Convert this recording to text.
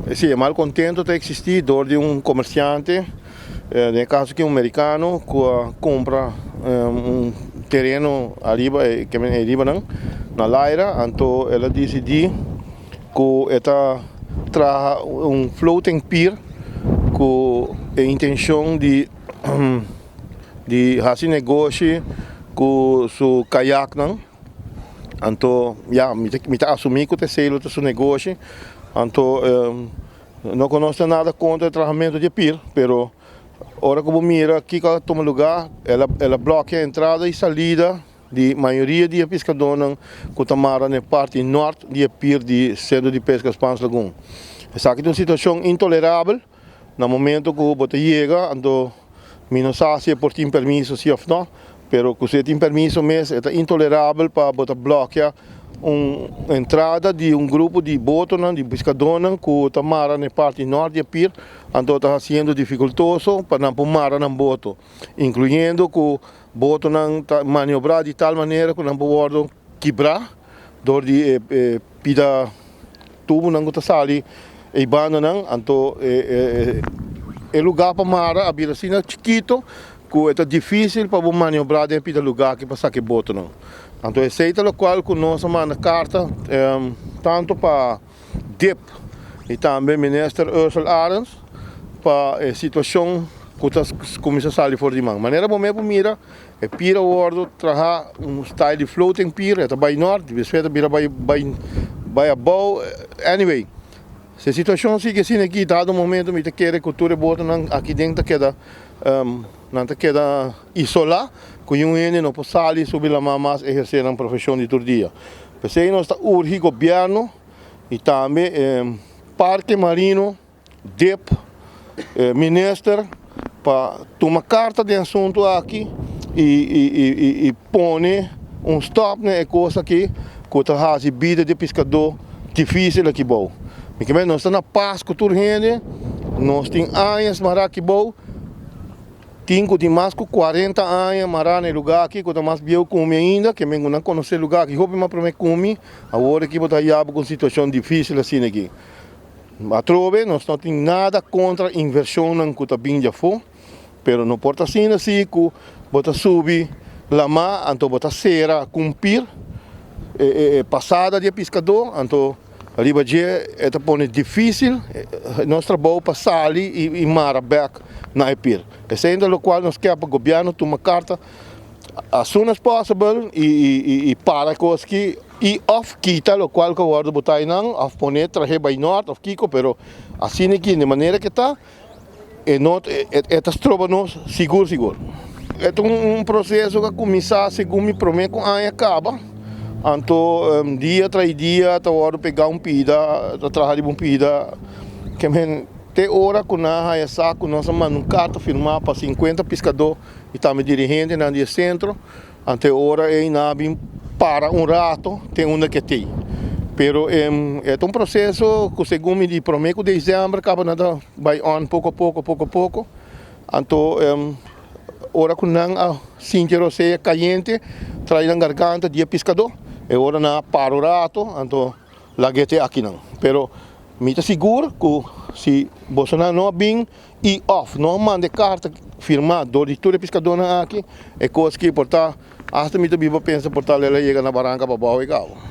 Si, e malcontento ta existi door di un comerciante, den e caso aki un Mericano, cu a cumpra un tereno ariba e riba nan na Laira. Anto el a dicidi cu e ta traha un floating pier cu e intencion di haci negoshi cu su kayaknan. Anto ya, mi ta asumi cu ta esey lo ta su negoshi. Anto no cu nos ta nada contra e trahamento di e pier, pero ora cu bo mira kico a tuma lugar, el a blokea entrada y salida di mayoria di e piscadornan cu ta mara na e parti nort di e pier di Centro di Pesca Spaans Lagoon. Esaki ta un situacion intolerabel na momento cu bo ta yega. Anto mi no sa si e por tin permiso si of no, pero cu si e tin permiso mes, e ta intolerabel pa bo ta blokea un entrada di un grupo di botonan, di piscadornan cu ta mara na e parti nort di e pier. Anto ta haciendo dificultoso pa nan por mara nan boto, incluyendo cu botonan ta maniobra di tal manera cu nan por wordo kibra door di e pida tubonan cu ta sali e bandanan. Anto e lugar pa mara a bira asina chikito cu e ta dificil pa bo maniobra den pida lugar aki pa saca e botonan. Anto esey ta locual cu nos a manda carta tanto pa DIP y tambe Minister Ursell Arends pa e situacion cu ta cuminsa sali for di man. Manera bo mes por mira, e pier a wordo traha un style di floating pier, e ta bay nort, despues ta bira bay abou. Anyway, si e situacion sigue asina aki, dado momento mi ta kere cu tur e botonan aki den ta keda nan ta keda isola, cu un hende no por sali subi lama mas eherce nan profesion di tur dia. Pesey nos ta urgi gobierno y tambe Parke Marino, DIP, minister pa tuma carta di asunto aki y pone un stop na e cos aki cu ta haci bida di piscador dificil aki bou. Nos ta na paz cu tur hende, nos tin añas mara aki bou, tin cu tin mas cu 40 aña mara na e lugar aki, cu ta mas bieu cu mi ainda, cu men nan conoce e lugar aki hopi mas prome cu mi. Awor aki bo ta haya bo cu un situacion dificil asina aki. Atrobe, nos no tin nada contra inversionnan cu ta bin di afo, pero no por ta asina si cu bo ta subi lama, anto bo ta cera cu un pier e pasada di e piscador. Anto riba dje e ta pone dificil nos trabou pa sali y mara bek na e pier. Esey ta locual nos kier pa gobierno tuma carta as soon as possible y para cos aki y of kita locual cu wordo bota nan of pone trahe bay nort of kico, pero asina aki, di manera cu ta e no e ta stroba nos sigur sigur. E ta un proceso cu a cuminsa segun mi prome cu aña caba. Anto dia tras dia ta wordo pega un pida, ta traha riba un pida, ke men te ora cu nan haya sa cu nos a manda un carta firma pa 50 piscador y tambe dirigentenan di e centro. Anto ora ey nan a bin para un rato te unda cu tey. Pero e ta un proceso cu segun mi di prome cu december caba nan ta bay on poco poco, poco poco. Anto ora cu nan a sinti rosea cayente trae nan garganta di e piscador, e ora nan a para un rato, anto lag'e te aki nan. Pero mi ta sigur cu si boso no a bin y of no a manda e carta firma door di tur e piscadornan aki, e cos aki por ta, hasta mi ta biba pensa por ta el a yega na baranca pa bou y cabo.